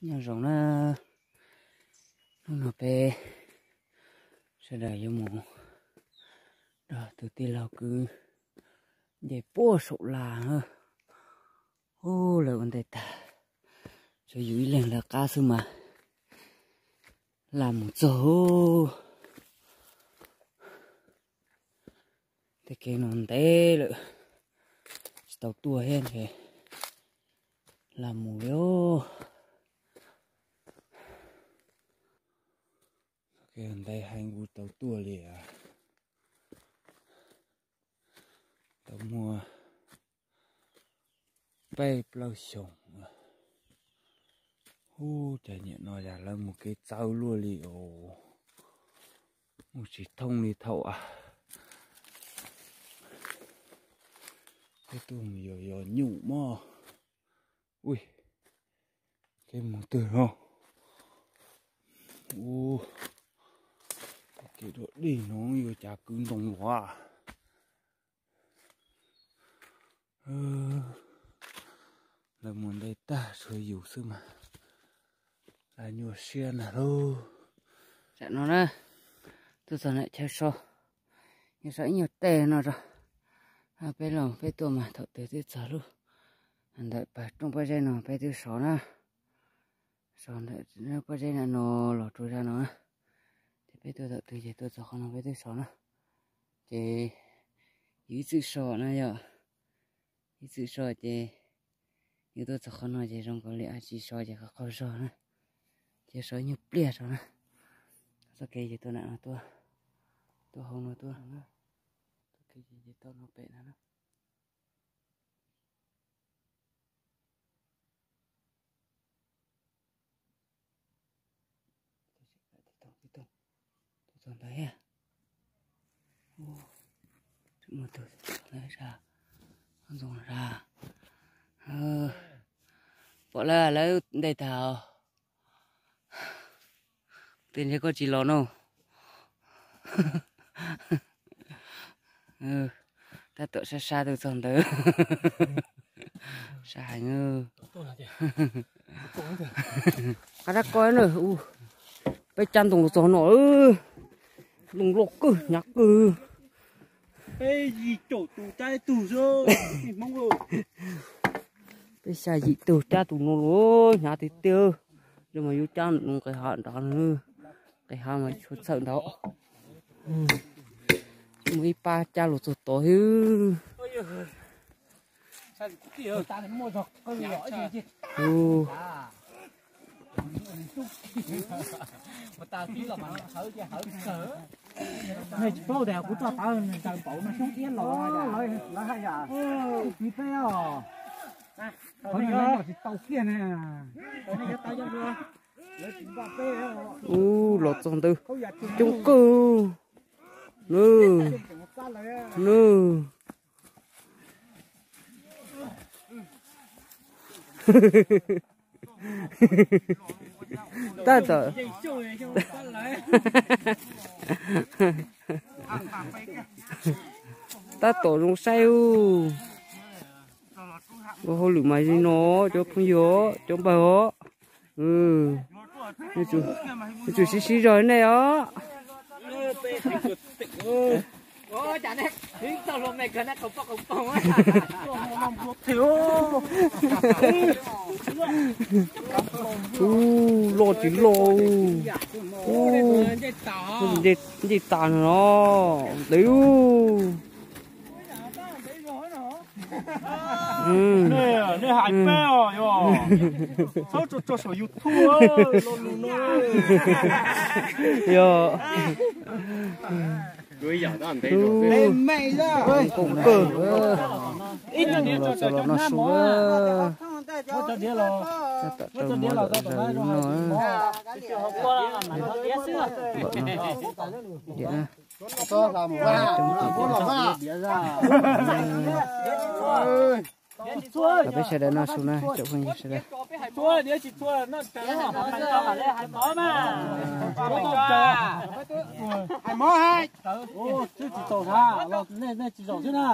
Nyob zoo na, hnub no peb sawv daws yuav mus nrog tus tij laug kwv nce puag saum las. Ub, lawv ua ntej tag, tshuav yus ib leeg lawv qab xwb mas lam mus txog. Tej kev no ntev lawm, tsis tau tuaj thiab ces lam mus li. Kev ntev heev kuv tau tuaj li, tau muaj peb plaub xyoos. Ub, cas niaj no yam lawv mus kev txawv luaj li os, mus tsis thoob li thaum peb tuaj mus yos yos nyuj mog. Ui, kev mus twg no? Ub, kev dog dig no yuav cas kwv ntoo luaj. Lawv mus ntej tag tshuav yus xwb mas lawv nyuaj siab ntag lauj. Tam no na, tuaj txog ntawm chaw so, yog so ib nyuag tej no rau peb los peb tuaj mas thaum twg twb txog lub ntawm pas rooj pob zeb no peb twb so na. So ntawm pob zeb na no los rau zaj no na. Ces peb tuaj thaum twg ces tuaj txog qhov no peb twb so na. Ces yus ib txwm so na yom, ib txwm so ces yus tuaj txog qhov no ces zoo nkaus li tsis so ces qhov qaug zog na. Ces so nyuag pliag so na. Txoj kev ces tuaj nram no tuaj, tuaj hauv no tuaj. Txoj kev ces tau no pem no na. Txog ntawd, muaj tus ntawd, ntxoov zaj. Pom lawv, lawv ntes tag. Tias ntshe koj tsis los no. Tab tom sab sab tus txog ntawd. Sab heev. Qab rab ko na, peb cab ntoo los txog no, ntoo loj kawg hnyav kawg. Peb xya yim tug cab tus no los hnyav tiag tiag. Yog mas yuav cab nqis hav nrad, nqis hav mas tshuav txhawm ntawd. Muaj ib pab cab los txog tod xwb. Nej tsis paub tias kuv txoj tawv ntaws npaum no xyoob iab los, lawv hais tias kuv txiv peb os, qhov no lawv noj tsis tau kiag na. Ub, los txog ntawd coob kawg. Nws, nws. Tab tom, tab tom zoo saib ub. Ua hauj lwm mas li no, cov phooj ywg, cov npawg os. Yuav tsum sib sib zog nej os. Ub, loj tsis loj. Ub, ncej tas no, ntev ub. Nej hais peb os, yog txhob tso tso saum YouTube lo lus no. Yog. Ub, kawg. Los txog los noj su. Tab tom rau mov lawm, lawv yuav noj. Diam na. Los peb sawv daws noj su na, tsoom phooj ywg sawv daws. Hais mov hais. Twb tsis txaus tag, nej tsis zaum xwb na.